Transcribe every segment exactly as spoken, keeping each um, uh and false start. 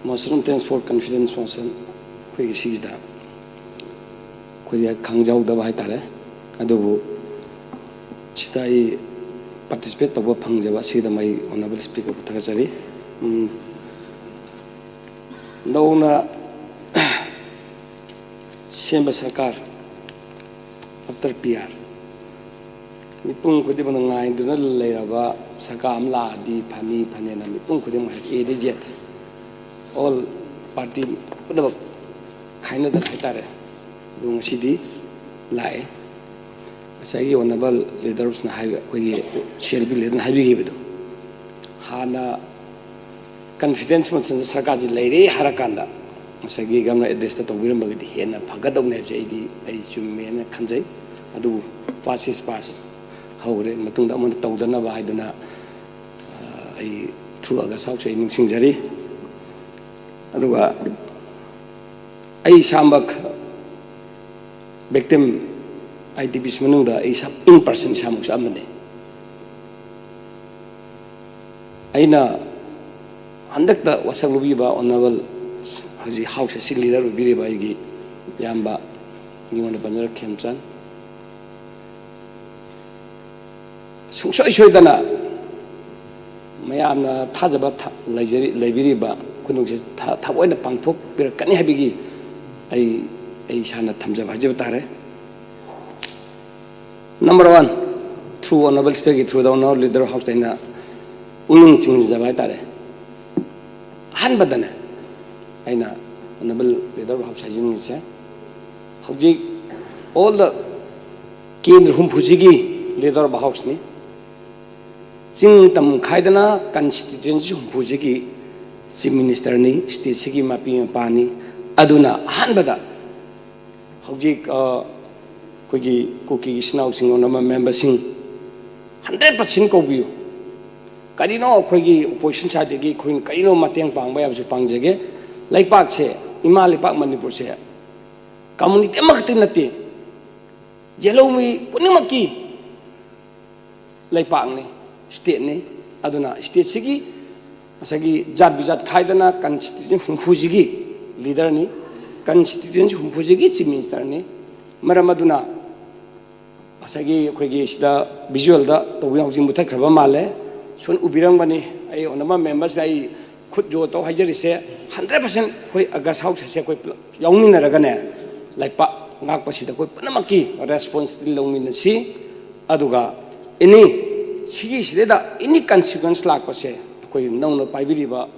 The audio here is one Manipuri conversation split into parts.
Motion of thanks for confidence motion ꯑꯩꯈꯣꯏꯒꯤ ꯁꯤꯒꯤꯁꯤꯗ ꯑꯩꯈꯣꯏꯗꯤ ꯈꯪꯖꯍꯧꯗꯕ ꯍꯥꯏꯇꯥꯔꯦ꯫ ꯑꯗꯨꯕꯨ ꯁꯤꯗ ꯑꯩ participate ꯇꯧꯕ ꯐꯪꯖꯕ ꯑꯁꯤꯒꯤꯗꯃꯛ ꯑꯩ Honourable Speakerꯕꯨ ꯊꯥꯒꯠꯆꯔꯤ꯫ ꯎꯝ, ꯅꯧꯅ ꯁꯦꯝꯕ ꯁꯔꯀꯥꯔ, after P R, ꯃꯤꯄꯨꯝ ꯈꯨꯗꯤꯡꯃꯛꯅ ꯉꯥꯏꯗꯨꯅ ꯂꯩꯔꯕ ꯁꯔꯀꯥꯔ ꯑꯃ ꯂꯥꯛꯑꯗꯤ ꯐꯅꯤ ꯐꯅꯦꯅ ꯃꯤꯄꯨꯝ ꯈꯨꯗꯤꯡꯃꯛ ꯍꯥꯏ, A ꯗꯒꯤ Z, all party ꯄꯨꯝꯅꯃꯛ ꯈꯥꯏꯅꯗꯅ ꯍꯥꯏꯇꯥꯔꯦ꯫ ꯑꯗꯨ ꯉꯁꯤꯗꯤ ꯂꯥꯛꯑꯦ꯫ ꯉꯁꯥꯏꯒꯤ Honourable Leaderꯁꯅ ꯍꯥꯏꯕ, ꯑꯩꯈꯣꯏꯒꯤ C L P leaderꯅ ꯍꯥꯏꯕꯤꯈꯤꯕꯗꯣ, ꯍꯥꯟꯅ confidence motion ꯁꯔꯀꯥꯔꯁꯤ ꯂꯩꯔꯦ ꯍꯥꯏꯔꯀꯥꯟꯗ ꯉꯁꯥꯏꯒꯤ Governor addressꯇ ꯇꯧꯕꯤꯔꯝꯕꯒꯗꯤ ꯍꯦꯟꯅ ꯐꯒꯗꯧꯅꯦ ꯍꯥꯏꯕꯁꯦ ꯑꯩꯗꯤ, ꯑꯩ ꯆꯨꯝꯃꯦꯅ ꯈꯟꯖꯩ꯫ ꯑꯗꯨꯕꯨ pass is pass ꯍꯧꯈ꯭ꯔꯦ, ꯃꯇꯨꯡꯗ ꯑꯃꯨꯛ ꯇꯧꯗꯅꯕ ꯍꯥꯏꯗꯨꯅ, ꯑ, ꯑꯩ through August House ꯑꯩ ꯅꯤꯡꯁꯤꯡꯖꯔꯤ꯫ ꯑꯗꯨꯒ ꯑꯩ ꯏꯁꯥꯃꯛ victim, I D Ps ꯃꯅꯨꯡꯗ ꯑꯩ ꯏꯁꯥ, in person ꯏꯁꯥꯃꯛꯁꯨ ꯑꯃꯅꯤ꯫ ꯑꯩꯅ ꯍꯟꯗꯛꯇ ꯋꯥꯁꯛ ꯂꯧꯕꯤꯕ Honourable, ꯍꯧꯖꯤꯛ House ꯑꯁꯤ leader ꯑꯣꯏꯕꯤꯔꯤꯕ ꯑꯩꯒꯤ ꯏꯌꯥꯝꯕ, ꯃꯤꯉꯣꯟꯗ ꯄꯟꯖꯔꯛ ꯈꯦꯝꯆꯥꯟ, ꯁꯨꯡꯁꯣꯏ ꯁꯣꯏꯗꯅ ꯃꯌꯥꯝꯅ ꯊꯥꯖꯕ ꯊ-, ꯂꯩꯖꯔꯤ-, ꯂꯩꯕꯤꯔꯤꯕ ꯈꯨꯗꯤꯡꯃꯛꯁꯦ ꯊ-, ꯊꯑꯣꯏꯅ ꯄꯥꯡꯊꯣꯛꯄꯤꯔꯛꯀꯅꯤ ꯍꯥꯏꯕꯒꯤ ꯑꯩ, ꯑꯩ ꯏꯁꯥꯅ ꯊꯝꯖꯕ ꯍꯥꯏꯖꯕ ꯇꯥꯔꯦ꯫ Number one, through Honourable Speakerꯒꯤ through the Honourable Leader of House ꯑꯩꯅ ꯄꯨꯛꯅꯤꯡ ꯆꯤꯡꯁꯤꯟꯖꯕ ꯍꯥꯏꯇꯥꯔꯦ꯫ ꯑꯍꯥꯟꯕꯗꯅꯦ, ꯑꯩꯅ Honourable Leader of House ꯍꯥꯏꯖꯅꯤꯡꯉꯤꯁꯦ, ꯍꯧꯖꯤꯛ all the ꯀꯦꯟꯗ꯭ꯔ ꯍꯨꯝꯐꯨꯁꯤꯒꯤ Leader of Houseꯅꯤ꯫ ꯆꯤꯡ ꯇꯝ ꯈꯥꯏꯗꯅ constituency ꯍꯨꯝꯐꯨꯁꯤꯒꯤ Chief Ministerꯅꯤ, stateꯁꯤꯒꯤ ꯃꯄꯤ ꯃꯄꯥꯅꯤ꯫ ꯑꯗꯨꯅ ꯑꯍꯥꯟꯕꯗ ꯍꯧꯖꯤꯛ, ꯑ, ꯑꯩꯈꯣꯏꯒꯤ ꯀꯨꯀꯤꯒꯤ ꯏꯆꯤꯟ ꯏꯅꯥꯎꯁꯤꯡ, Honourable memberꯁꯤꯡ, hundred percent ꯀꯧꯕꯤꯌꯨ꯫ ꯀꯔꯤꯅꯣ ꯑꯩꯈꯣꯏꯒꯤ opposition sideꯇꯒꯤ ꯑꯩꯈꯣꯏꯅ ꯀꯔꯤꯅꯣ ꯃꯇꯦꯡ ꯄꯥꯡꯕ ꯌꯥꯕꯁꯨ ꯄꯥꯡꯖꯒꯦ꯫ ꯂꯩꯄꯥꯛꯁꯦ, ꯏꯃꯥ ꯂꯩꯄꯥꯛ ꯃꯅꯤꯄꯨꯔꯁꯦ community ꯑꯃꯈꯛꯇ ꯅꯠꯇꯦ, ꯌꯦꯜꯍꯧꯃꯤ ꯄꯨꯝꯅꯃꯛꯀꯤ ꯂꯩꯄꯥꯛꯅꯤ, stateꯅꯤ꯫ ꯑꯗꯨꯅ stateꯁꯤꯒꯤ, ꯉꯁꯥꯏꯒꯤ ꯖꯥꯠ ꯕꯤꯖꯥꯠ ꯈꯥꯏꯗꯅ ꯀꯟꯁꯇꯤꯇ꯭ꯌꯨꯟꯁꯤ ꯍꯨꯝꯐꯨꯁꯤꯒꯤ ꯂꯤꯗꯔꯅꯤ, ꯀꯟꯁꯇꯤꯇ꯭ꯌꯨꯟꯁꯤ ꯍꯨꯝꯐꯨꯁꯤꯒꯤ ꯆꯤꯐ ꯃꯤꯅꯤꯁꯇꯔꯅꯤ꯫ ꯃꯔꯝ ꯑꯗꯨꯅ ꯉꯁꯥꯏꯒꯤ ꯑꯩꯈꯣꯏꯒꯤ ꯁꯤꯗ ꯚꯤꯖꯨꯋꯦꯜꯗ ꯇꯧꯕ ꯍꯧꯖꯤꯛ ꯃꯨꯊꯠꯈ꯭ꯔꯕ ꯃꯥꯜꯂꯦ꯫ ꯁꯨꯝ ꯎꯕꯤꯔꯝꯒꯅꯤ, ꯑꯩ ꯑꯣꯅꯔꯦꯕꯜ ꯃꯦꯝꯕꯔꯁꯤꯗ ꯑꯩ ꯈꯨꯠ ꯖꯣ ꯇꯧ ꯍꯥꯏꯖꯔꯤꯁꯦ, ꯍꯟꯗ꯭ꯔꯦꯠ ꯄꯥꯔꯁꯦꯟ ꯑꯩꯈꯣꯏ ꯑꯒꯁ ꯍꯥꯎꯁ ꯑꯁꯦ ꯑꯩꯈꯣꯏ ꯄꯨꯂꯞ ꯌꯥꯎꯃꯤꯟꯅꯔꯒꯅꯦ, ꯂꯩꯄꯥꯛ ꯉꯥꯛꯄꯁꯤꯗ ꯑꯩꯈꯣꯏ ꯄꯨꯝꯅꯃꯛꯀꯤ ꯔꯦꯁꯄꯣꯟꯁꯤꯕꯤꯂꯤꯇꯤ ꯂꯧꯃꯤꯟꯅꯁꯤ꯫ ꯑꯗꯨꯒ ꯑꯦꯅꯤ ꯁꯤꯒꯤꯁꯤꯗꯩꯗ ꯑꯦꯅꯤ ꯀꯟꯁꯤꯀ꯭ꯋꯦꯟꯁ ꯂꯥꯛꯄꯁꯦ ꯑꯩꯈꯣꯏ ꯅꯧꯅ ꯄꯥꯏꯕꯤꯔꯤꯕ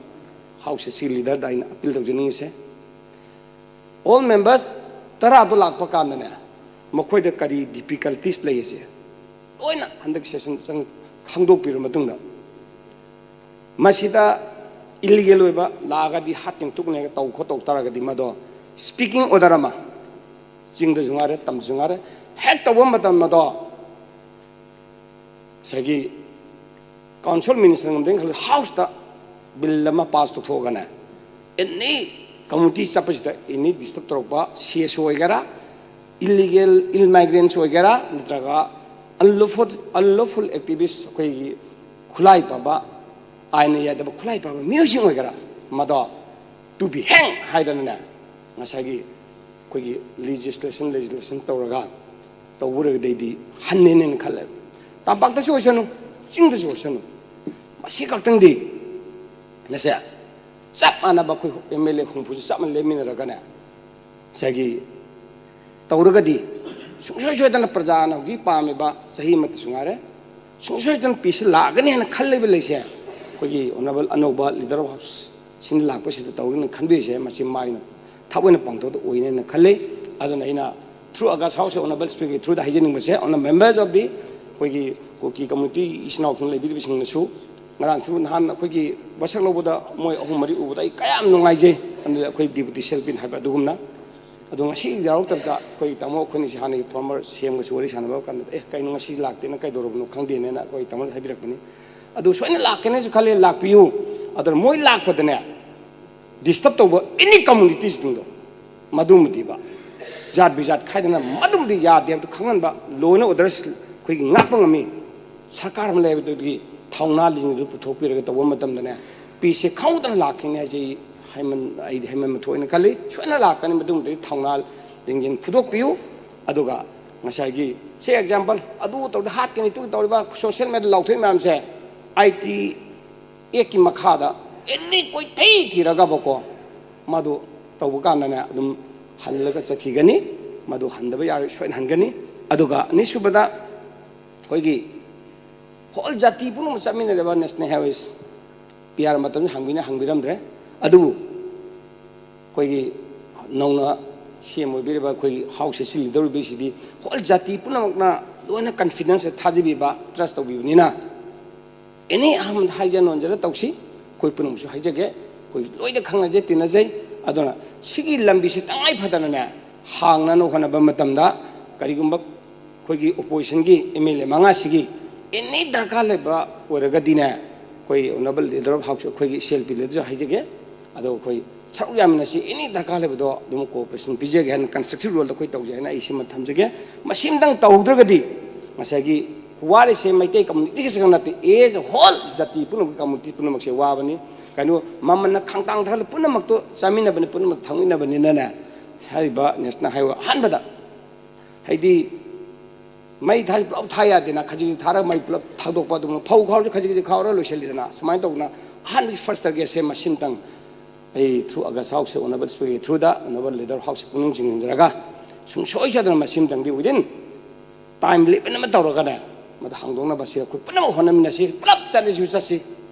ꯍꯥꯎꯁ ꯑꯁꯤꯒꯤ ꯂꯤꯗꯔꯗ ꯑꯩꯅ ꯑꯄꯤꯜ ꯇꯧꯖꯅꯤꯡꯉꯤꯁꯦ, ꯑꯣꯜ ꯃꯦꯝꯕꯔꯁ ꯇꯔꯥꯗꯣ ꯂꯥꯛꯄ ꯀꯥꯟꯗꯅꯦ, ꯃꯈꯣꯏꯗ ꯀꯔꯤ ꯗꯤꯐꯤꯀꯜꯇꯤꯁ ꯂꯩ ꯑꯁꯦ ꯂꯣꯏꯅ ꯍꯟꯗꯛ ꯁꯦꯁꯟ ꯆꯪ ꯈꯪꯗꯣꯛꯄꯤꯔꯕ ꯃꯇꯨꯡꯗ, ꯃꯁꯤꯗ ꯏꯂꯤꯒꯦꯜ ꯑꯣꯏꯕ ꯂꯥꯛꯑꯒꯗꯤ ꯍꯥꯠꯇꯦꯡ ꯇꯨꯛꯅꯦꯒ ꯇꯧ ꯈꯣꯠꯇꯧ ꯇꯥꯔꯒꯗꯤ, ꯃꯗꯣ ꯁ꯭ꯄꯤꯀꯤꯡ ꯑꯣꯔꯗꯔ ꯑꯃ, ꯆꯤꯡꯗꯁꯨ ꯉꯥꯏꯔꯦ, ꯇꯝꯗꯁꯨ ꯉꯥꯏꯔꯦ, ꯍꯦꯛ ꯇꯧꯕ ꯃꯇꯝ ꯑꯗꯣ ꯉꯁꯥꯏꯒꯤ ꯀꯥꯎꯟꯁꯤꯜ ꯃꯤꯅꯤꯁꯇꯔ ꯉꯝꯗꯣꯏꯅ ꯈꯜꯂꯤ, ꯍꯥꯎꯁꯇ ꯕꯤꯜ ꯑꯃ ꯄꯥꯁ ꯇꯧꯊꯣꯛꯑꯒꯅꯦ, ꯑꯦꯅꯤ ꯀꯝꯃꯨꯅꯤꯇꯤ ꯆꯠꯄꯁꯤꯗ ꯑꯦꯅꯤ ꯗꯤꯁꯇꯔꯕ ꯇꯧꯔꯛꯄ, ꯁꯤ ꯑꯦꯁ ꯑꯣꯏꯒꯦꯔꯥ, ꯏꯂꯤꯒꯦꯜ ꯏꯜ ꯃꯥꯏꯒ꯭ꯔꯦꯟꯁ ꯑꯣꯏꯒꯦꯔꯥ, ꯅꯠꯇ꯭ꯔꯒ ꯑꯟꯂꯣꯐꯨꯜ ꯑꯟꯂꯣꯐꯨꯜ ꯑꯦꯛꯇꯤꯚꯤꯁ, ꯑꯩꯈꯣꯏꯒꯤ ꯈꯨꯠꯂꯥꯏ ꯄꯥꯕ, ꯑꯥꯏꯟꯅ ꯌꯥꯗꯕ ꯈꯨꯠꯂꯥꯏ ꯄꯥꯕ ꯃꯤꯑꯣꯏꯁꯤꯡ ꯑꯣꯏꯒꯦꯔꯥ, ꯃꯗꯣ ꯇꯨ ꯕꯤ ꯍꯦꯡ ꯍꯥꯏꯗꯅꯅꯦ, ꯉꯁꯥꯏꯒꯤ ꯑꯩꯈꯣꯏꯒꯤ ꯂꯤꯖꯤꯁꯂꯦꯁꯟ ꯂꯦꯖꯤꯁꯂꯦꯁꯟ ꯇꯧꯔꯒ ꯇꯧꯕ ꯑꯣꯏꯔꯒꯗꯤ ꯑꯩꯗꯤ ꯍꯟꯅꯦꯅ ꯈꯜꯂꯦ꯫ ꯇꯝꯄꯥꯛꯇꯁꯨ ꯑꯣꯏꯁꯅꯨ, ꯆꯤꯡꯗꯁꯨ ꯑꯣꯏꯁꯅꯨ, ꯃꯁꯤ ꯈꯛꯇꯪꯗꯤ ꯅꯁꯦ ꯆꯞ ꯃꯥꯟꯅꯕ ꯑꯩꯈꯣꯏ ꯑꯦꯝ ꯑꯦꯜ ꯑꯦ ꯍꯨꯝꯐꯨꯁꯨ ꯆꯞ ꯃꯥꯟꯅ ꯂꯦꯞꯃꯤꯟꯅꯔꯒꯅꯦ, ꯉꯁꯥꯏꯒꯤ ꯇꯧꯔꯒꯗꯤ ꯁꯨꯡꯁꯣꯏ ꯁꯣꯏꯗꯅ ꯄ꯭ꯔꯖꯥꯅ ꯍꯧꯖꯤꯛ ꯄꯥꯝꯃꯤꯕ ꯆꯍꯤ ꯑꯃꯠꯇꯁꯨ ꯉꯥꯏꯔꯦ, ꯁꯨꯡꯁꯣꯏ ꯁꯣꯏꯗꯅ ꯄꯤꯁ ꯂꯥꯛꯀꯅꯤ ꯍꯥꯏꯅ ꯈꯜꯂꯤꯕ ꯂꯩꯁꯦ, ꯑꯩꯈꯣꯏꯒꯤ ꯑꯣꯅꯔꯦꯕꯜ ꯑꯅꯧꯕ ꯂꯤꯗꯔ ꯑꯣꯐ ꯍꯥꯎꯁ ꯁꯤꯅ ꯂꯥꯛꯄꯁꯤꯗ ꯇꯧꯒꯅꯤ ꯈꯟꯕꯤꯔꯤꯁꯦ, ꯃꯁꯤ ꯃꯥꯏꯅ ꯊꯕꯛ ꯑꯣꯏꯅ ꯄꯥꯡꯊꯣꯛꯇ ꯑꯣꯏꯅꯦꯅ ꯈꯜꯂꯤ꯫ ꯑꯗꯨꯅ ꯑꯩꯅ ꯊ꯭ꯔꯨ ꯑꯒꯁ ꯍꯥꯎꯁ ꯑꯣꯅꯔꯦꯕꯜ ꯁ꯭ꯄꯤꯀꯔꯒꯤ ꯊ꯭ꯔꯨꯗ ꯍꯥꯏꯖꯅꯤꯡꯕꯁꯦ, ꯑꯣꯅꯔꯦꯕꯜ ꯃꯦꯝꯕꯔꯁ ꯑꯣꯐ ꯗꯤ ꯑꯩꯈꯣꯏꯒꯤ ꯀꯨꯀꯤ ꯀꯝꯃꯨꯅꯤꯇꯤ ꯏꯆꯤꯟ ꯏꯅꯥꯎꯁꯤꯡ ꯂꯩꯕꯤꯔꯤꯕꯁꯤꯡꯅꯁꯨ, ꯉꯔꯥꯡꯁꯨ ꯅꯍꯥꯟ ꯑꯩꯈꯣꯏꯒꯤ ꯋꯥꯁꯛ ꯂꯧꯕꯗ ꯃꯣꯏ ꯑꯍꯨꯝ ꯃꯔꯤ ꯎꯕꯗ ꯑꯩ ꯀꯌꯥꯝ ꯅꯨꯡꯉꯥꯏꯖꯩ꯫ ꯑꯗꯨꯗ ꯑꯩꯈꯣꯏ ꯗꯤꯄꯨꯇꯤ ꯁꯦꯜꯄꯤꯟ ꯍꯥꯏꯕ ꯑꯗꯨꯒꯨꯝꯅ, ꯑꯗꯣ ꯉꯁꯤ ꯌꯥꯎꯔꯛꯇꯕꯗ ꯑꯩꯈꯣꯏ ꯇꯥꯃꯣ ꯑꯩꯈꯣꯏꯅꯤꯁꯤ ꯍꯥꯟꯅꯒꯤ ꯐꯣꯔꯃꯔ ꯁꯤ ꯑꯦꯝꯒꯁꯨ ꯋꯥꯔꯤ ꯁꯥꯟꯅꯕ ꯀꯥꯟꯗ, "ꯑꯦ, ꯀꯩꯅꯣ ꯉꯁꯤ ꯂꯥꯛꯇꯦꯅ ꯀꯩꯗꯧꯔꯕꯅꯣ ꯈꯪꯗꯦꯅꯦꯅ" ꯑꯩꯈꯣꯏ ꯇꯥꯃꯣꯗ ꯍꯥꯏꯕꯤꯔꯛꯄꯅꯤ꯫ ꯑꯗꯨ ꯁꯣꯏꯅ ꯂꯥꯛꯀꯅꯤꯁꯨ ꯈꯜꯂꯦ, ꯂꯥꯛꯄꯤꯌꯨ꯫ ꯑꯗꯨꯅ ꯃꯣꯏ ꯂꯥꯛꯄꯗꯅꯦ, ꯗꯤꯁꯇꯔꯕ ꯇꯧꯕ ꯑꯦꯅꯤ ꯀꯝꯃꯨꯅꯤꯇꯤꯁꯤꯡꯗꯣ ꯃꯗꯨꯃꯗꯤꯕ ꯖꯥꯠ ꯕꯤꯖꯥꯠ ꯈꯥꯏꯗꯅ ꯃꯗꯨꯃꯗꯤ ꯌꯥꯗꯦ ꯍꯥꯏꯕꯗꯨ ꯈꯪꯍꯟꯕ, ꯂꯣ ꯑꯦꯟ ꯑꯣꯔꯗꯔ ꯑꯩꯈꯣꯏꯒꯤ ꯉꯥꯛꯄ ꯉꯝꯃꯤ꯫ ꯁꯔꯀꯥꯔ ꯑꯃ ꯂꯩꯕꯗꯨꯒꯤ ꯊꯧꯅꯥ ꯂꯤꯡꯖꯦꯜꯗꯨ ꯄꯨꯊꯣꯛꯄꯤꯔꯒ ꯇꯧꯕ ꯃꯇꯝꯗꯅꯦ, ꯄꯤꯁꯦ ꯈꯪꯍꯧꯗꯅ ꯂꯥꯛꯈꯤꯅꯤ ꯍꯥꯏꯁꯦ ꯑꯩ ꯍꯥꯏꯃꯟ-, ꯑꯩꯗꯤ ꯍꯥꯏꯃꯟꯕ ꯊꯣꯛꯑꯦꯅ ꯈꯜꯂꯤ꯫ ꯁꯣꯏꯗꯅ ꯂꯥꯛꯀꯅꯤ꯫ ꯃꯇꯨꯡꯗꯗꯤ ꯊꯧꯅꯥ ꯂꯤꯡꯖꯦꯜ ꯐꯨꯗꯣꯛꯄꯤꯌꯨ꯫ ꯑꯗꯨꯒ ꯉꯁꯥꯏꯒꯤ, ꯁꯦ ꯑꯦꯛꯖꯥꯝꯄꯜ, ꯑꯗꯨ ꯇꯧꯔꯗꯤ ꯍꯥꯠꯀꯅꯤ, ꯇꯨ ꯇꯧꯔꯤꯕ ꯁꯣꯁꯤꯌꯦꯜ ꯃꯦꯗꯤꯌꯥ ꯂꯥꯎꯊꯣꯛꯏ ꯃꯌꯥꯝꯁꯦ, ꯑꯥꯏ ꯇꯤ ꯑꯦꯛꯀꯤ ꯃꯈꯥꯗ ꯑꯦꯅꯤ ꯀꯣꯏꯊꯩ ꯊꯤꯔꯒꯕꯀꯣ, ꯃꯗꯨ ꯇꯧꯕ ꯀꯥꯟꯗꯅꯦ ꯑꯗꯨꯝ ꯍꯜꯂꯒ ꯆꯠꯈꯤꯒꯅꯤ꯫ ꯃꯗꯨ ꯍꯟꯗꯕ ꯌꯥꯔꯣꯏ, ꯁꯣꯏꯅ ꯍꯟꯒꯅꯤ꯫ ꯑꯗꯨꯒ ꯑꯅꯤꯁꯨꯕꯗ, ꯑꯩꯈꯣꯏꯒꯤ ꯍꯣꯜ ꯖꯥꯇꯤ ꯄꯨꯝꯅꯃꯛ ꯆꯠꯃꯤꯟꯅꯔꯤꯕ ꯅꯦꯁꯅꯦꯜ ꯍꯥꯏꯋꯦꯁ ꯄꯤ ꯑꯥꯔ ꯃꯇꯝꯗ ꯍꯪꯕꯤꯅ ꯍꯪꯕꯤꯔꯝꯗ꯭ꯔꯦ꯫ ꯑꯗꯨꯕꯨ ꯑꯩꯈꯣꯏꯒꯤ ꯅꯧꯅ ꯁꯤ ꯑꯦꯝ ꯑꯣꯏꯕꯤꯔꯤꯕ ꯑꯩꯈꯣꯏꯒꯤ ꯍꯥꯎꯁ ꯑꯦꯁꯤ ꯂꯤꯗꯔ ꯑꯣꯏꯕꯤꯁꯤꯗꯤ ꯍꯣꯜ ꯖꯥꯇꯤ ꯄꯨꯝꯅꯃꯛꯅ ꯂꯣꯏꯅ ꯀꯟꯐꯤꯗꯦꯟꯁꯇ ꯊꯥꯖꯕꯤꯕ, ꯇ꯭ꯔꯁ ꯇꯧꯕꯤꯕꯅꯤꯅ, ꯑꯦꯅꯤ ꯑꯍꯥꯟꯕꯗ ꯍꯥꯏꯖ ꯅꯣꯟꯖꯔ ꯇꯧꯁꯤ꯫ ꯑꯩꯈꯣꯏ ꯄꯨꯝꯅꯃꯛꯁꯨ ꯍꯥꯏꯖꯒꯦ, ꯑꯩꯈꯣꯏ ꯂꯣꯏꯅ ꯈꯪꯅꯖꯩ, ꯇꯤꯟꯅꯖꯩ꯫ ꯑꯗꯨꯅ ꯁꯤꯒꯤ ꯂꯝꯕꯤꯁꯦ ꯇꯉꯥꯏ ꯐꯗꯅꯅꯦ ꯍꯥꯡꯅꯅ ꯍꯣꯠꯅꯕ ꯃꯇꯝꯗ, ꯀꯔꯤꯒꯨꯝꯕ ꯑꯩꯈꯣꯏꯒꯤ ꯑꯣꯄꯣꯖꯤꯁꯟꯒꯤ ꯑꯦꯝ ꯑꯦꯜ ꯑꯦ ꯃꯉꯥꯁꯤꯒꯤ ꯑꯦꯅꯤ ꯗꯔꯀꯥꯔ ꯂꯩꯕ ꯑꯣꯏꯔꯒꯗꯤꯅꯦ, ꯑꯩꯈꯣꯏ ꯑꯣꯅꯔꯦꯕꯜ ꯂꯤꯗꯔ ꯑꯣꯐ ꯍꯥꯎꯁ, ꯑꯩꯈꯣꯏꯒꯤ ꯁꯤ ꯑꯦꯜ ꯄꯤ ꯂꯤꯗꯔꯁꯨ ꯍꯥꯏꯖꯒꯦ꯫ ꯑꯗꯣ ꯑꯩꯈꯣꯏ ꯁꯔꯨꯛ ꯌꯥꯃꯤꯟꯅꯁꯤ, ꯑꯦꯅꯤ ꯗꯔꯀꯥꯔ ꯂꯩꯕꯗꯣ ꯑꯗꯨꯝ ꯀꯣꯑꯣꯄꯔꯦꯁꯟ ꯄꯤꯖꯒꯦ ꯍꯥꯏꯅ ꯀꯟꯁꯇ꯭ꯔꯛꯇꯤꯚ ꯔꯣꯜꯗ ꯑꯩꯈꯣꯏ ꯇꯧꯖꯩ ꯍꯥꯏꯅ ꯑꯩ ꯁꯤꯃ ꯊꯝꯖꯒꯦ꯫ ꯃꯁꯤꯃꯇꯪ ꯇꯧꯍꯧꯗ꯭ꯔꯒꯗꯤ ꯉꯁꯥꯏꯒꯤ ꯋꯥꯔꯤꯁꯦ ꯃꯩꯇꯩ ꯀꯝꯃꯨꯅꯤꯇꯤ ꯈꯛꯇ ꯅꯠꯇꯦ, ꯑꯦ ꯑꯦ ꯍꯣꯜ ꯖꯥꯇꯤ ꯄꯨꯝꯅꯃꯛꯀꯤ ꯀꯝꯃꯨꯅꯤꯇꯤ ꯄꯨꯝꯅꯃꯛꯁꯦ ꯋꯥꯕꯅꯤ꯫ ꯀꯩꯅꯣ, ꯃꯃꯜꯅ ꯈꯥꯡꯇꯥꯡ ꯊꯥꯡꯂ ꯄꯨꯝꯅꯃꯛꯇꯣ ꯆꯥꯃꯤꯟꯅꯕꯅꯤ, ꯄꯨꯝꯅꯃꯛ ꯊꯛꯃꯤꯟꯅꯕꯅꯤꯅꯅꯦ, ꯍꯥꯏꯔꯤꯕ ꯅꯦꯁꯅꯦꯜ ꯍꯥꯏꯋꯦ ꯑꯍꯥꯟꯕꯗ, ꯍꯥꯏꯗꯤ, ꯃꯩ ꯊꯥ ꯄꯨꯂꯞ ꯊꯥ ꯌꯥꯗꯦꯅ, ꯈꯖꯤꯛ ꯈꯖꯤꯛ ꯊꯥꯔꯒ ꯃꯩ ꯄꯨꯂꯞ ꯊꯥꯗꯣꯛꯄ, ꯑꯗꯨꯝ ꯐꯧ ꯈꯥꯎꯔꯁꯨ ꯈꯖꯤꯛ ꯈꯖꯤꯛ ꯈꯥꯎꯔꯒ ꯂꯣꯏꯁꯤꯜꯂꯤꯗꯅ, ꯁꯨꯃꯥꯏꯅ ꯇꯧꯗꯅ ꯑꯍꯥꯟꯕꯒꯤ ꯐꯥꯔꯁ ꯇꯥꯔꯒꯦꯠꯁꯦ ꯃꯁꯤꯃꯇꯪ ꯑꯩ ꯊ꯭ꯔꯨ ꯑꯒꯁ ꯍꯥꯎꯁ ꯑꯣꯅꯔꯦꯕꯜ ꯁ꯭ꯄꯤꯀꯔꯒꯤ ꯊ꯭ꯔꯨꯗ ꯑꯣꯅꯔꯦꯕꯜ ꯂꯤꯗꯔ ꯍꯥꯎꯁ ꯄꯨꯛꯅꯤꯡ ꯆꯤꯡꯁꯤꯟꯖꯔꯒ, ꯁꯨꯡꯁꯣꯏ ꯁꯣꯏꯗꯅ ꯃꯁꯤꯃꯇꯪꯗꯤ ꯋꯤꯗꯤꯟ ꯇꯥꯏꯝ ꯂꯤꯃꯤꯠ ꯑꯃ ꯇꯧꯔꯒꯅꯦ, ꯃꯗꯨ ꯍꯥꯡꯗꯣꯛꯅꯕ ꯁꯤ ꯑꯩꯈꯣꯏ ꯄꯨꯝꯅꯃꯛ ꯍꯣꯠꯅꯃꯤꯟꯅꯁꯤ, ꯄꯨꯂꯞ ꯆꯠꯂꯁꯨ ꯆꯠꯁꯤ꯫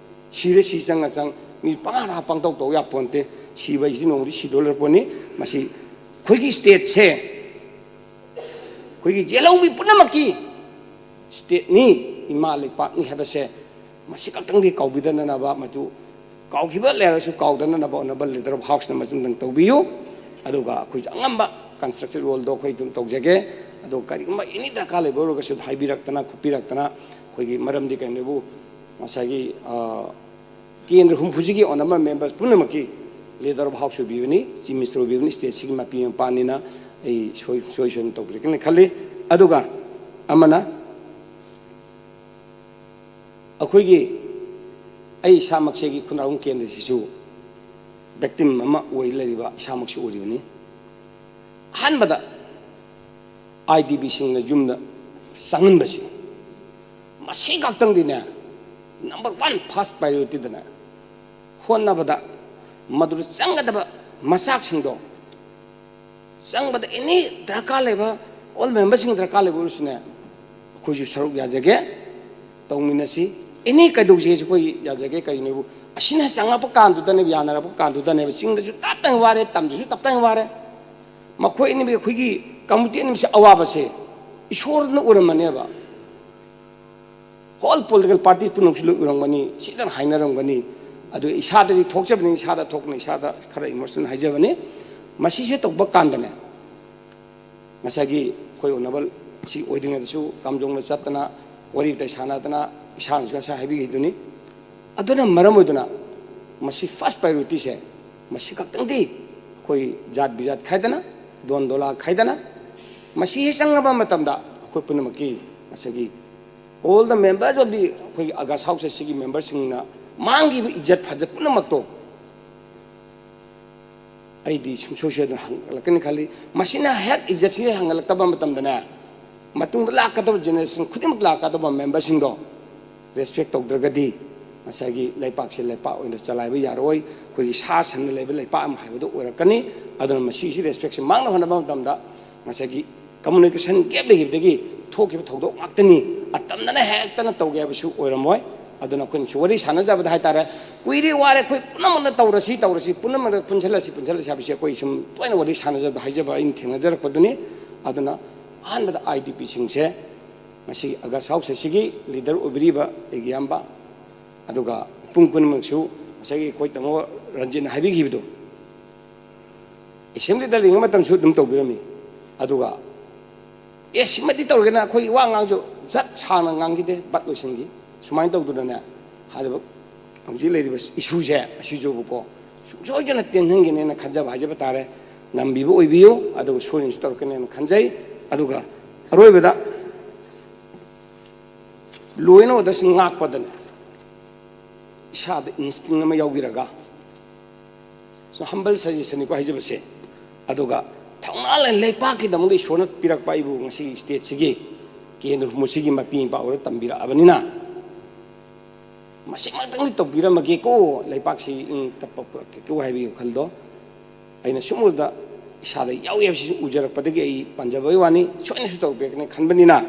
ꯁꯤꯔꯦ ꯁꯤ ꯆꯪꯉ ꯆꯪ, ꯃꯤ ꯄꯪꯍꯥ ꯍꯥ ꯄꯪꯇꯧ ꯇꯧ ꯌꯥꯄꯣꯟꯇꯦ꯫ ꯁꯤꯕ ꯍꯥꯏꯁꯤꯗꯤ ꯅꯣꯡꯃꯗꯤ ꯁꯤꯗꯣꯔ ꯄꯣꯠꯅꯤ꯫ ꯃꯁꯤ ꯑꯩꯈꯣꯏꯒꯤ ꯁ꯭ꯇꯦꯠꯁꯦ, ꯑꯩꯈꯣꯏꯒꯤ ꯌꯦꯜꯍꯧꯃꯤ ꯄꯨꯝꯅꯃꯛꯀꯤ ꯁ꯭ꯇꯦꯠꯅꯤ, ꯏꯃꯥ ꯂꯩꯄꯥꯛꯅꯤ ꯍꯥꯏꯕꯁꯦ ꯃꯁꯤ ꯈꯛꯇꯪꯗꯤ ꯀꯥꯎꯕꯤꯗꯅꯅꯕ, ꯃꯗꯨ ꯀꯥꯎꯈꯤꯕ ꯂꯩꯔꯁꯨ ꯀꯥꯎꯗꯅꯅꯕ ꯑꯣꯅꯔꯦꯕꯜ ꯂꯤꯗꯔ ꯑꯣꯐ ꯍꯥꯎꯁꯅ ꯃꯇꯨꯡꯗꯪ ꯇꯧꯕꯤꯌꯨ꯫ ꯑꯗꯨꯒ ꯑꯩꯈꯣꯏꯁꯨ ꯑꯉꯝꯕ ꯀꯟꯁꯇ꯭ꯔꯛꯇꯤꯚ ꯔꯣꯜꯗꯣ ꯑꯩꯈꯣꯏ ꯑꯗꯨꯝ ꯇꯧꯖꯒꯦ꯫ ꯑꯗꯣ ꯀꯔꯤꯒꯨꯝꯕ ꯑꯦꯅꯤ ꯗꯔꯀꯥꯔ ꯂꯩꯕ ꯑꯣꯏꯔꯒꯁꯨ ꯍꯥꯏꯕꯤꯔꯛꯇꯅ ꯈꯣꯠꯄꯤꯔꯛꯇꯅ, ꯑꯩꯈꯣꯏꯒꯤ ꯃꯔꯝꯗꯤ ꯀꯩꯅꯣꯕꯨ ꯉꯁꯥꯏꯒꯤ, ꯑ, ꯀꯦꯟꯗ꯭ꯔ ꯍꯨꯝꯐꯨꯁꯤꯒꯤ ꯑꯣꯅꯔꯦꯕꯜ ꯃꯦꯝꯕꯔ ꯄꯨꯝꯅꯃꯛꯀꯤ ꯂꯤꯗꯔ ꯑꯣꯐ ꯍꯥꯎꯁ ꯑꯣꯏꯕꯤꯕꯅꯤ, ꯆꯤꯐ ꯃꯤꯅꯤꯁꯇꯔ ꯑꯣꯏꯕꯤꯕꯅꯤ, ꯁ꯭ꯇꯦꯠꯁꯤꯒꯤ ꯃꯄꯤ ꯃꯄꯥꯅꯤꯅ ꯑꯩ ꯁꯣꯏ-, ꯁꯣꯏ ꯁꯣꯏꯗꯅ ꯇꯧꯕꯤꯔꯛꯀꯅꯤ ꯈꯜꯂꯤ꯫ ꯑꯗꯨꯒ ꯑꯃꯅ ꯑꯩꯈꯣꯏꯒꯤ ꯑꯩ ꯏꯁꯥꯃꯛꯁꯤꯒꯤ ꯈꯨꯟꯗ꯭ꯔꯥꯛꯄꯝ ꯀꯦꯟꯗ꯭ꯔꯁꯤꯁꯨ victim ꯑꯃ ꯑꯣꯏ ꯂꯩꯔꯤꯕ ꯏꯁꯥꯃꯛꯁꯨ ꯑꯣꯏꯔꯤꯕꯅꯤ꯫ ꯑꯍꯥꯟꯕꯗ IDPꯁꯤꯡꯅ ꯌꯨꯝꯗ ꯆꯪꯍꯟꯕꯁꯤ, ꯃꯁꯤ ꯈꯛꯇꯪꯗꯤꯅꯦ, number one first priorityꯗꯅꯦ ꯍꯣꯠꯅꯕꯗ, ꯃꯗꯨꯗ ꯆꯪꯒꯗꯕ ꯃꯆꯥꯛꯁꯤꯡꯗꯣ, ꯆꯪꯕꯗ any ꯗꯔꯀꯥꯔ ꯂꯩꯕ, all memberꯁꯤꯡ ꯗꯔꯀꯥꯔ ꯂꯩꯕ ꯑꯣꯏꯔꯁꯨꯅꯦ, ꯑꯩꯈꯣꯏꯁꯨ ꯁꯔꯨꯛ ꯌꯥꯖꯒꯦ, ꯇꯧꯃꯤꯟꯅꯁꯤ꯫ Any ꯀꯩꯗꯧꯁꯦꯁꯨ ꯑꯩꯈꯣꯏ ꯌꯥꯖꯒꯦ꯫ ꯀꯩꯅꯣꯕꯨ, ꯑꯁꯤꯅ ꯆꯪꯉꯛꯄ ꯀꯥꯟꯗꯨꯗꯅꯦꯕ, ꯌꯥꯅꯔꯛꯄ ꯀꯥꯟꯗꯨꯗꯅꯦꯕ, ꯆꯤꯡꯗꯁꯨ ꯇꯞꯇꯅ ꯋꯥꯔꯦ, ꯇꯝꯗꯁꯨ ꯇꯞꯇꯅ ꯋꯥꯔꯦ꯫ ꯃꯈꯣꯏ ꯑꯅꯤꯃꯛ, ꯑꯩꯈꯣꯏꯒꯤ committee ꯑꯅꯤꯃꯛꯁꯦ ꯑꯋꯥꯕꯁꯦ ꯏꯁꯣꯔꯅ ꯎꯔꯝꯃꯅꯦꯕ꯫ Whole political party ꯄꯨꯝꯅꯃꯛꯁꯨ ꯂꯣꯏ ꯎꯔꯝꯒꯅꯤ, ꯁꯤꯗꯅ ꯍꯥꯏꯅꯔꯝꯒꯅꯤ꯫ ꯑꯗꯨ ꯏꯁꯥꯗꯗꯤ ꯊꯣꯛꯆꯕꯅꯤ, ꯏꯁꯥꯗ ꯊꯣꯛꯄꯅ ꯏꯁꯥꯗ ꯈꯔ emotional ꯍꯥꯏꯖꯕꯅꯤ꯫ ꯃꯁꯤꯁꯦ ꯇꯧꯕ ꯀꯥꯟꯗꯅꯦ, ꯉꯁꯥꯏꯒꯤ ꯑꯩꯈꯣꯏ honourable ꯁꯤ ꯑꯣꯏꯗ꯭ꯔꯤꯉꯩꯗꯁꯨ ꯀꯥꯝꯖꯣꯡꯗ ꯆꯠꯇꯅ, ꯋꯥꯔꯤ ꯋꯥꯇꯥꯏ ꯁꯥꯟꯅꯗꯅ, ꯏꯁꯥꯅꯁꯨ ꯉꯁꯥꯏ ꯍꯥꯏꯕꯤꯈꯤꯗꯨꯅꯤ꯫ ꯑꯗꯨꯅ ꯃꯔꯝ ꯑꯣꯏꯗꯨꯅ ꯃꯁꯤ first priorityꯁꯦ, ꯃꯁꯤ ꯈꯛꯇꯪꯗꯤ ꯑꯩꯈꯣꯏ ꯖꯥꯠ ꯕꯤꯖꯥꯠ ꯈꯥꯏꯗꯅ, ꯗꯣꯟ ꯗꯣꯂꯥ ꯈꯥꯏꯗꯅ, ꯃꯁꯤ ꯍꯦꯛ ꯆꯪꯉꯕ ꯃꯇꯝꯗ ꯑꯩꯈꯣꯏ ꯄꯨꯝꯅꯃꯛꯀꯤ ꯉꯁꯥꯏꯒꯤ all the members of the ꯑꯩꯈꯣꯏꯒꯤ August House ꯑꯁꯤꯒꯤ memberꯁꯤꯡꯅ ꯃꯥꯡꯈꯤꯕ ꯏꯖꯠ ꯐꯖꯠ ꯄꯨꯝꯅꯃꯛꯇꯣ ꯑꯩꯗꯤ ꯁꯨꯡꯁꯣꯏ ꯁꯣꯏꯗꯅ ꯍꯟꯒꯠꯂꯛꯀꯅꯤ ꯈꯜꯂꯤ꯫ ꯃꯁꯤꯅ ꯍꯦꯛ ꯏꯖꯠꯁꯤ ꯍꯟꯒꯠꯂꯛꯇꯕ ꯃꯇꯝꯗꯅꯦ, ꯃꯇꯨꯡꯗ ꯂꯥꯛꯀꯗꯕ generation ꯈꯨꯗꯤꯡꯃꯛ ꯂꯥꯛꯀꯗꯕ memberꯁꯤꯡꯗꯣ respect ꯇꯧꯗ꯭ꯔꯒꯗꯤ, ꯉꯁꯥꯏꯒꯤ ꯂꯩꯄꯥꯛꯁꯦ ꯂꯩꯄꯥꯛ ꯑꯣꯏꯅ ꯆꯂꯥꯏꯕ ꯌꯥꯔꯣꯏ꯫ ꯑꯩꯈꯣꯏꯒꯤ ꯁꯥ ꯁꯟꯅ ꯂꯩꯕ ꯂꯩꯄꯥꯛ ꯑꯃ ꯍꯥꯏꯕꯗꯨ ꯑꯣꯏꯔꯛꯀꯅꯤ꯫ ꯑꯗꯨꯅ ꯃꯁꯤꯒꯤ respectꯁꯦ ꯃꯥꯡꯅ ꯍꯣꯠꯅꯕ ꯃꯇꯝꯗ ꯉꯁꯥꯏꯒꯤ communication gap ꯂꯩꯈꯤꯕꯗꯒꯤ ꯊꯣꯛꯈꯤꯕ ꯊꯧꯗꯣꯛ ꯉꯥꯛꯇꯅꯤ꯫ ꯑꯇꯝꯅꯅ ꯍꯦꯛꯇꯅ ꯇꯧꯒꯦ ꯍꯥꯏꯕꯁꯨ ꯑꯣꯏꯔꯝꯃꯣꯏ꯫ ꯑꯗꯨꯅ ꯑꯩꯈꯣꯏꯅꯁꯨ ꯋꯥꯔꯤ ꯁꯥꯟꯅꯖꯕꯗ ꯍꯥꯏꯇꯥꯔꯦ, ꯀꯨꯏꯔꯦ ꯋꯥꯔꯦ, ꯑꯩꯈꯣꯏ ꯄꯨꯝꯅꯃꯛꯅ ꯇꯧꯔꯁꯤ, ꯇꯧꯔꯁꯤ, ꯄꯨꯝꯅꯃꯛꯅ ꯄꯨꯟꯁꯤꯜꯂꯁꯤ, ꯄꯨꯟꯁꯤꯜꯂꯁꯤ ꯍꯥꯏꯕꯁꯤ ꯑꯩꯈꯣꯏ ꯁꯨꯝ ꯇꯣꯏꯅ ꯋꯥꯔꯤ ꯁꯥꯟꯅꯖꯕꯗ ꯍꯥꯏꯖꯕ ꯑꯩꯅ ꯊꯦꯡꯅꯖꯔꯛꯄꯗꯨꯅꯤ꯫ ꯑꯗꯨꯅ ꯑꯍꯥꯟꯕꯗ IDPꯁꯤꯡꯁꯦ ꯉꯁꯤ August House ꯑꯁꯤꯒꯤ leader ꯑꯣꯏꯕꯤꯔꯤꯕ ꯑꯩꯒꯤ ꯏꯌꯥꯝꯕ, ꯑꯗꯨꯒ ꯃꯤꯄꯨꯝ ꯈꯨꯗꯤꯡꯃꯛꯁꯨ ꯉꯁꯥꯏꯒꯤ ꯑꯩꯈꯣꯏ ꯇꯥꯃꯣ ꯔꯟꯖꯤꯠꯅ ꯍꯥꯏꯕꯤꯈꯤꯕꯗꯣ, assemblyꯗ ꯂꯩꯔꯤꯉꯩ ꯃꯇꯝꯁꯨ ꯑꯗꯨꯝ ꯇꯧꯕꯤꯔꯝꯃꯤ꯫ ꯑꯗꯨꯒ ꯑꯦ, ꯁꯤꯃꯗꯤ ꯇꯧꯔꯒꯦꯅ ꯑꯩꯈꯣꯏ ꯋꯥ ꯉꯥꯡꯁꯨ ꯖꯠ ꯁꯥꯡꯅ ꯉꯥꯡꯈꯤꯗꯦ, ꯕꯠ ꯂꯣꯏꯁꯤꯟꯈꯤ꯫ ꯁꯨꯃꯥꯏꯅ ꯇꯧꯗꯅꯅꯦ, ꯍꯥꯏꯔꯤꯕ ꯍꯧꯖꯤꯛ ꯂꯩꯔꯤꯕ issueꯁꯦ ꯑꯁꯤꯁꯨꯕꯀꯣ ꯁꯨꯡꯁꯣꯏꯗꯅ ꯇꯦꯟꯍꯟꯒꯅꯦꯅ ꯈꯟꯖꯕ ꯍꯥꯏꯖꯕ ꯇꯥꯔꯦ꯫ ꯉꯝꯕꯤꯕ ꯑꯣꯏꯕꯤꯌꯨ, ꯑꯗꯨꯒ ꯁꯣꯏꯗꯅꯁꯨ ꯇꯧꯔꯛꯀꯅꯦꯅ ꯈꯟꯖꯩ꯫ ꯑꯗꯨꯒ ꯑꯔꯣꯏꯕꯗ law and orderꯁꯤ ꯉꯥꯛꯄꯗꯅꯦ, ꯏꯁꯥꯗ instinct ꯑꯃ ꯌꯥꯎꯕꯤꯔꯒ, ꯁꯨꯝ humble suggestionꯅꯤꯀꯣ ꯍꯥꯏꯖꯕꯁꯦ, ꯑꯗꯨꯒ ꯊꯧꯅꯥ ꯂꯩ, ꯂꯩꯄꯥꯛꯀꯤꯗꯃꯛꯇ ꯏꯁꯣꯔꯅ ꯄꯤꯔꯛꯄ ꯑꯩꯕꯨ ꯉꯁꯤꯒꯤ stateꯁꯤꯒꯤ ꯀꯦꯟꯗ꯭ꯔ ꯍꯨꯝꯐꯨꯁꯤꯒꯤ ꯃꯄꯤ ꯃꯄꯥ ꯑꯣꯏꯔ ꯇꯝꯕꯤꯔꯛꯑꯕꯅꯤꯅ, ꯃꯁꯤꯃꯛꯇꯪꯗꯤ ꯇꯧꯕꯤꯔꯝꯃꯒꯦꯀꯣ, ꯂꯩꯄꯥꯛꯁꯤ ꯏꯪ ꯇꯞꯄ ꯄꯨꯔꯛꯀꯦꯀꯣ ꯍꯥꯏꯕꯒꯤ ꯋꯥꯈꯜꯗꯣ ꯑꯩꯅ ꯁꯨꯝ ꯎꯕꯗ ꯏꯁꯥꯗ ꯌꯥꯎꯏ ꯍꯥꯏꯕꯁꯤ ꯎꯖꯔꯛꯄꯗꯒꯤ ꯑꯩ ꯄꯟꯖꯕꯒꯤ ꯋꯥꯅꯤ꯫ ꯁꯣꯏꯅꯁꯨ ꯇꯧꯕꯤꯔꯛꯀꯅꯤ ꯈꯟꯕꯅꯤꯅ,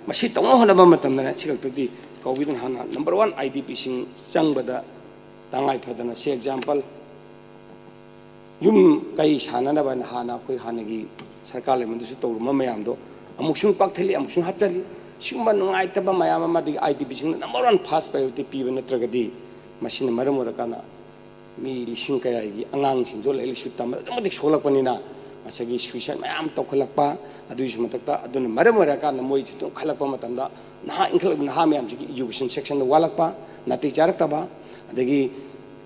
ꯃꯁꯤ ꯇꯧꯅꯕ ꯍꯣꯠꯅꯕ ꯃꯇꯝꯗꯅ ꯁꯤ ꯈꯛꯇꯗꯤ ꯀꯧꯕꯤꯗꯨꯅ ꯍꯥꯟꯅ number one IDPꯁꯤꯡ ꯆꯪꯕꯗ ꯇꯉꯥꯏ ꯐꯗꯅ, ꯁꯤ example, ꯌꯨꯝ ꯀꯩ ꯁꯥꯟꯅꯅꯕ ꯍꯥꯏꯅ ꯍꯥꯟꯅ ꯑꯩꯈꯣꯏ ꯍꯥꯟꯅꯒꯤ ꯁꯔꯀꯥꯔ ꯂꯩꯕꯗꯁꯨ ꯇꯧꯔꯝꯕ ꯃꯌꯥꯝꯗꯣ ꯑꯃꯨꯛꯁꯨ ꯄꯥꯛꯊꯜꯂꯤ, ꯑꯃꯨꯛꯁꯨ ꯍꯥꯞꯆꯜꯂꯤ꯫ ꯁꯤꯒꯨꯝꯕ ꯅꯨꯡꯉꯥꯏꯇꯕ ꯃꯌꯥꯝ ꯑꯃꯗꯤ IDPꯁꯤꯡꯅ number one first priority ꯄꯤꯕ ꯅꯠꯇ꯭ꯔꯒꯗꯤ, ꯃꯁꯤꯅ ꯃꯔꯝ ꯑꯣꯏꯔꯀꯥꯟꯗ ꯃꯤ ꯂꯤꯁꯤꯡ ꯀꯌꯥꯒꯤ ꯑꯉꯥꯡꯁꯤꯡꯁꯨ ꯂꯥꯏꯔꯤꯛ ꯂꯥꯏꯁꯨ ꯇꯝꯕꯗ ꯑꯗꯨꯛꯀꯤ ꯃꯇꯤꯛ ꯁꯣꯛꯂꯛꯄꯅꯤꯅ, ꯉꯁꯥꯏꯒꯤ suicide ꯃꯌꯥꯝ ꯇꯧꯈꯠꯂꯛꯄ, ꯑꯗꯨꯒꯤꯁꯨ ꯃꯊꯛꯇ ꯑꯗꯨꯅ ꯃꯔꯝ ꯑꯣꯏꯔꯀꯥꯟꯗ ꯃꯣꯏꯁꯤ ꯑꯗꯨꯝ ꯈꯜꯂꯛꯄ ꯃꯇꯝꯗ ꯅꯍꯥ ꯏꯟꯈꯠꯂꯛꯄ ꯅꯍꯥ ꯃꯌꯥꯝꯁꯤꯒꯤ education sectionꯗ ꯋꯥꯠꯂꯛꯄ, ꯅꯥꯇꯩ ꯆꯥꯔꯛꯇꯕ, ꯑꯗꯒꯤ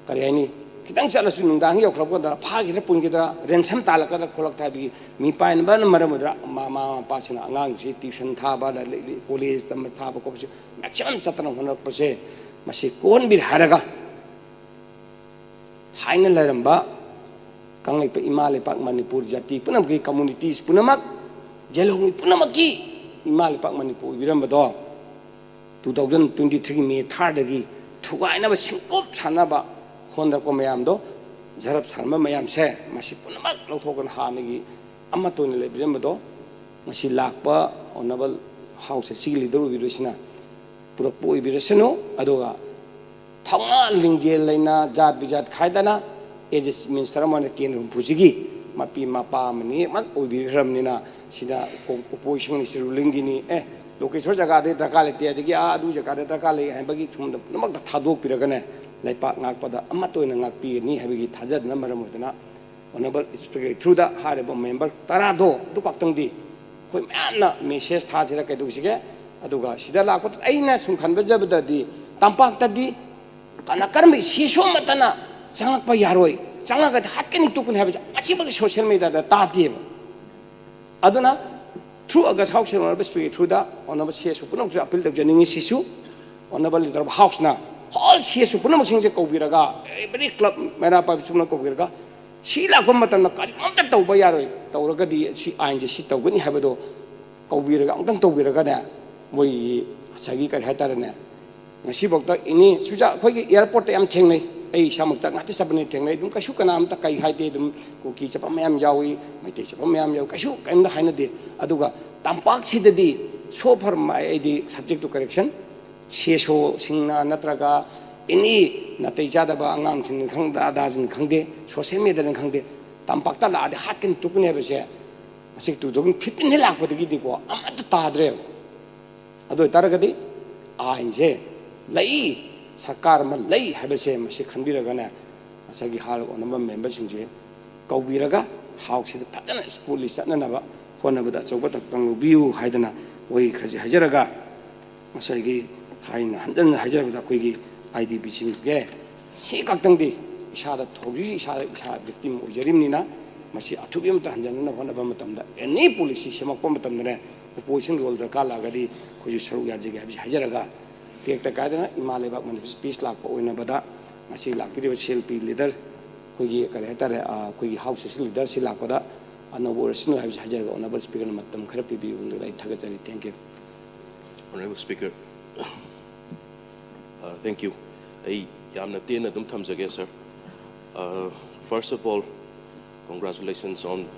ꯀꯔꯤ ꯍꯥꯏꯅꯤ, ꯈꯤꯇꯪ ꯆꯠꯂꯁꯨ ꯅꯨꯡꯗꯥꯡ ꯌꯧꯈ꯭ꯔꯛꯄꯗ ꯐꯥꯈꯤꯗ꯭ꯔꯥ ꯄꯨꯟꯈꯤꯗ꯭ꯔꯥ, ransom ꯇꯥꯜꯂꯛꯀꯗ꯭ꯔꯥ ꯈꯣꯠꯂꯛꯇ꯭ꯔꯥ ꯍꯥꯏꯕꯒꯤ ꯃꯤꯄꯥꯏꯅꯕꯅ ꯃꯔꯝ ꯑꯣꯏꯗꯨꯅ ꯃꯃꯥ ꯃꯄꯥꯁꯤꯡꯅ ꯑꯉꯥꯡꯁꯤ tuition ꯊꯥꯕ, ꯂꯥꯏꯔꯤꯛ, college ꯇꯝꯕ ꯊꯥꯕ ꯈꯣꯠꯄꯁꯤ maximum ꯆꯠꯇꯅ ꯍꯣꯠꯅꯔꯛꯄꯁꯦ, ꯃꯁꯤ ꯀꯣꯛꯍꯟꯕꯤꯔꯦ ꯍꯥꯏꯔꯒ, ꯊꯥꯏꯅ ꯂꯩꯔꯝꯕ ꯀꯪꯂꯩꯄꯥꯛ ꯏꯃꯥ ꯂꯩꯄꯥꯛ ꯃꯅꯤꯄꯨꯔ ꯖꯥꯇꯤ ꯄꯨꯝꯅꯃꯛꯀꯤ communities ꯄꯨꯝꯅꯃꯛ, ꯖꯦꯂꯧꯃꯤ ꯄꯨꯝꯅꯃꯛꯀꯤ ꯏꯃꯥ ꯂꯩꯄꯥꯛ Manipur ꯑꯣꯏꯕꯤꯔꯝꯕꯗꯣ two thousand twenty three May thirdꯗꯒꯤ ꯊꯨꯒꯥꯏꯅꯕ ꯁꯤꯡꯀꯨꯞ ꯁꯥꯟꯅꯕ ꯍꯣꯠꯅꯔꯛꯄ ꯃꯌꯥꯝꯗꯣ, ꯖꯔꯞ ꯁꯥꯟꯅꯕ ꯃꯌꯥꯝꯁꯦ, ꯃꯁꯤ ꯄꯨꯝꯅꯃꯛ ꯂꯧꯊꯣꯛꯇꯅ ꯍꯥꯟꯅꯒꯤ ꯑꯃꯠꯇ ꯑꯣꯏꯅ ꯂꯩꯕꯤꯔꯝꯕꯗꯣ, ꯉꯁꯤ ꯂꯥꯛꯄ honourable House ꯑꯁꯤꯒꯤ leader ꯑꯣꯏꯕꯤꯔꯤꯕꯁꯤꯅ ꯄꯨꯔꯛꯄ ꯑꯣꯏꯕꯤꯔꯁꯅꯨ꯫ ꯑꯗꯨꯒ ꯊꯧꯅꯥ ꯂꯤꯡꯖꯦꯜ ꯂꯩꯅ, ꯖꯥꯠ ꯕꯤꯖꯥꯠ ꯈꯥꯏꯗꯅ, as a minister ꯑꯃ ꯑꯣꯏꯅ ꯀꯦꯟꯗ꯭ꯔ ꯍꯨꯝꯐꯨꯁꯤꯒꯤ ꯃꯄꯤ ꯃꯄꯥ ꯑꯃꯅꯤꯃꯛ ꯑꯣꯏꯕꯤꯈ꯭ꯔꯕꯅꯤꯅ, ꯁꯤꯗ opposition ꯑꯁꯤ rulingꯒꯤꯅꯤ, ꯑꯦ, ꯂꯣꯀꯦꯁꯣꯔ ꯖꯒꯥꯗ ꯗꯔꯀꯥꯔ ꯂꯩꯇꯦ, ꯑꯗꯒꯤ ꯑꯥ ꯑꯗꯨ ꯖꯒꯥꯗ ꯗꯔꯀꯥꯔ ꯂꯩ ꯍꯥꯏꯕꯒꯤ ꯁꯣꯝꯗ ꯄꯨꯝꯅꯃꯛꯇ ꯊꯥꯗꯣꯛꯄꯤꯔꯒꯅꯦ, ꯂꯩꯄꯥꯛ ꯉꯥꯛꯄꯗ ꯑꯃꯠꯇ ꯑꯣꯏꯅ ꯉꯥꯛꯄꯤꯒꯅꯤ ꯍꯥꯏꯕꯒꯤ ꯊꯥꯖꯗꯨꯅ ꯃꯔꯝ ꯑꯣꯏꯗꯨꯅ, honourable speaker through ꯗ ꯍꯥꯏꯔꯤꯕ member ꯇꯔꯥꯗꯣ ꯑꯗꯨ ꯈꯛꯇꯪꯗꯤ ꯑꯩꯈꯣꯏ ꯃꯌꯥꯝꯅ message ꯊꯥꯁꯤꯔ ꯀꯩꯗꯧꯁꯤꯒꯦ? ꯑꯗꯨꯒ ꯁꯤꯗ ꯂꯥꯛꯄꯗ ꯑꯩꯅ ꯁꯨꯝ ꯈꯟꯕꯖꯕꯗꯗꯤ, ꯇꯝꯄꯥꯛꯇꯗꯤ ꯀꯅꯥ ꯀꯔꯝꯕ ꯏꯁꯨ ꯑꯃꯠꯇꯅ ꯆꯪꯉꯛꯄ ꯌꯥꯔꯣꯏ, ꯆꯪꯉꯒꯗꯤ ꯍꯥꯠꯀꯅꯤ ꯇꯨꯞꯀꯅꯤ ꯍꯥꯏꯕꯁꯦ ꯃꯁꯤꯃꯛꯇꯤ social mediaꯗ ꯇꯥꯗꯦꯕ꯫ ꯑꯗꯨꯅ through August House honourable speaker through ꯗ honourable ꯁꯤ ꯑꯦꯁ ꯄꯨꯝꯅꯃꯛꯁꯨ appeal ꯇꯧꯖꯅꯤꯡꯉꯤ꯫ ꯁꯤꯁꯨ honourable leader of Houseꯅ ꯐꯣꯜ ꯁꯤ ꯑꯦꯁ ꯄꯨꯝꯅꯃꯛꯁꯤꯡꯁꯦ ꯀꯧꯕꯤꯔꯒ, ꯑꯦꯕ꯭ꯔꯤ ꯀ꯭ꯂꯕ ꯃꯦꯔꯥ ꯄꯥꯏꯕ ꯁꯨꯝꯅ ꯀꯧꯕꯤꯔꯒ, ꯁꯤ ꯂꯥꯛꯄ ꯃꯇꯝꯗ ꯀꯔꯤꯒꯨꯝꯕ ꯑꯝꯇ ꯇꯧꯕ ꯌꯥꯔꯣꯏ, ꯇꯧꯔꯒꯗꯤ ꯁꯤ ꯑꯥꯏꯟꯁꯦ ꯁꯤ ꯇꯧꯒꯅꯤ ꯍꯥꯏꯕꯗꯣ ꯀꯧꯕꯤꯔꯒ, ꯑꯃꯨꯛꯇꯪ ꯇꯧꯕꯤꯔꯒꯅꯦ, ꯃꯣꯏꯒꯤ ꯉꯁꯥꯏꯒꯤ ꯀꯔꯤ ꯍꯥꯏꯇꯥꯔꯦꯅꯦ, ꯉꯁꯤꯐꯥꯎꯗ ꯏꯅꯤ ꯁꯨꯖꯥ ꯑꯩꯈꯣꯏꯒꯤ ꯑꯦꯌꯥꯔꯄꯣꯔꯠꯇ ꯌꯥꯝ ꯊꯦꯡꯅꯩ, ꯑꯩ ꯏꯁꯥꯃꯛꯇ ꯉꯥꯛꯇ ꯆꯠꯄꯅꯤ, ꯊꯦꯡꯅꯩ꯫ ꯑꯗꯨꯝ ꯀꯩꯁꯨ ꯀꯅꯥꯝꯇ ꯀꯩ ꯍꯥꯏꯗꯦ꯫ ꯑꯗꯨꯝ ꯀꯨꯀꯤ ꯆꯠꯄ ꯃꯌꯥꯝ ꯌꯥꯎꯏ, ꯃꯩꯇꯩ ꯆꯠꯄ ꯃꯌꯥꯝ ꯌꯥꯎꯏ, ꯀꯩꯁꯨ ꯀꯔꯤꯝꯇ ꯍꯥꯏꯅꯗꯦ꯫ ꯑꯗꯨꯒ ꯇꯝꯄꯥꯛꯁꯤꯗꯗꯤ so far, ꯑꯩꯗꯤ subject to correction, C S ꯑꯣꯁꯤꯡꯅ ꯅꯠꯇ꯭ꯔꯒ ꯑꯦꯅꯤ ꯅꯥꯇꯩ ꯆꯥꯗꯕ ꯑꯉꯥꯡꯁꯤꯡꯅ ꯈꯪꯗꯦ, ꯑꯗꯥꯁꯤꯡꯅ ꯈꯪꯗꯦ, ꯁꯣꯁꯤꯌꯦꯜ ꯃꯦꯗꯤꯌꯥꯅ ꯈꯪꯗꯦ, ꯇꯝꯄꯥꯛꯇ ꯂꯥꯛꯑꯗꯤ ꯍꯥꯠꯀꯅꯤ ꯇꯨꯞꯀꯅꯤ ꯍꯥꯏꯕꯁꯦ ꯃꯁꯤ two thousand fifteen ꯍꯦꯛ ꯂꯥꯛꯄꯗꯒꯤꯗꯤꯀꯣ ꯑꯃꯠꯇ ꯇꯥꯗ꯭ꯔꯦꯕ꯫ ꯑꯗꯨ ꯑꯣꯏꯇꯥꯔꯒꯗꯤ ꯑꯥꯏꯟꯁꯦ ꯂꯩ, ꯁꯔꯀꯥꯔ ꯑꯃ ꯂꯩ ꯍꯥꯏꯕꯁꯦ ꯃꯁꯤ ꯈꯟꯕꯤꯔꯒꯅꯦ, ꯉꯁꯥꯏꯒꯤ ꯍꯥꯏꯔꯤꯕ ꯑꯣꯅꯔꯦꯕꯜ ꯃꯦꯝꯕꯔꯁꯤꯡꯁꯦ ꯀꯧꯕꯤꯔꯒ ꯍꯥꯎꯁꯁꯤꯗ ꯐꯖꯅ ꯁ꯭ꯃꯨꯠꯂꯤ ꯆꯠꯅꯅꯕ ꯍꯣꯠꯅꯕꯗ ꯑꯆꯧꯕ ꯊꯧꯗꯥꯡ ꯂꯧꯕꯤꯌꯨ ꯍꯥꯏꯗꯅ ꯋꯥꯍꯩ ꯈꯔꯁꯦ ꯍꯥꯏꯖꯔꯒ, ꯉꯁꯥꯏꯒꯤ ꯍꯥꯏꯅ ꯍꯟꯖꯟꯅ ꯍꯥꯏꯖꯔꯕꯗ ꯑꯩꯈꯣꯏꯒꯤ ꯑꯥꯏ ꯗꯤ ꯕꯤꯁꯤꯡꯁꯦ ꯁꯤ ꯈꯛꯇꯪꯗꯤ ꯏꯁꯥꯗ ꯍꯧꯖꯤꯛ ꯏꯁꯥ, ꯏꯁꯥ ꯚꯤꯛꯇꯤꯝ ꯑꯣꯏꯖꯔꯤꯕꯅꯤꯅ ꯃꯁꯤ ꯑꯊꯨꯕꯤ ꯑꯃꯇ ꯍꯟꯖꯟꯅꯅꯕ ꯍꯣꯠꯅꯕ ꯃꯇꯝꯗ ꯑꯦꯅꯤ ꯄꯣꯂꯤꯁꯤ ꯁꯦꯝꯃꯛꯄ ꯃꯇꯝꯗꯅꯦ ꯑꯣꯄꯣꯖꯤꯁꯟ ꯔꯣꯜ ꯗꯔꯀꯥꯔ ꯂꯥꯛꯑꯒꯗꯤ ꯑꯩꯈꯣꯏꯁꯨ ꯁꯔꯨꯛ ꯌꯥꯖꯒꯦ ꯍꯥꯏꯕꯁꯤ ꯍꯥꯏꯖꯔꯒ, ꯇꯦꯛꯇ ꯀꯥꯏꯗꯅ ꯏꯃꯥ ꯂꯩꯕꯥꯛ ꯃꯅꯤꯄꯨꯔꯁꯤ ꯄꯤꯁ ꯂꯥꯛꯄ ꯑꯣꯏꯅꯕꯗ ꯉꯁꯤ ꯂꯥꯛꯄꯤꯔꯤꯕ ꯁꯤ ꯑꯦꯜ ꯄꯤ ꯂꯤꯗꯔ, ꯑꯩꯈꯣꯏꯒꯤ ꯀꯔꯤ ꯍꯥꯏꯇꯥꯔꯦ, ꯑ, ꯑꯩꯈꯣꯏꯒꯤ ꯍꯥꯎꯁ ꯑꯦꯁ ꯂꯤꯗꯔꯁꯤ ꯂꯥꯛꯄꯗ ꯑꯅꯧꯕ ꯑꯣꯏꯔꯁꯅꯨ ꯍꯥꯏꯕꯁꯤ ꯍꯥꯏꯖꯔꯒ, ꯑꯣꯅꯔꯦꯕꯜ ꯁ꯭ꯄꯤꯀꯔꯅ ꯃꯇꯝ ꯈꯔ ꯄꯤꯕꯤꯕꯗꯨꯗ ꯑꯩ ꯊꯥꯒꯠꯆꯔꯤ꯫ Thank you. Honorable Speaker, uh, thank you. ꯑꯩ ꯌꯥꯝꯅ ꯇꯦꯟꯅ ꯑꯗꯨꯝ ꯊꯝꯖꯒꯦ, sir. Uh, first of all, congratulations on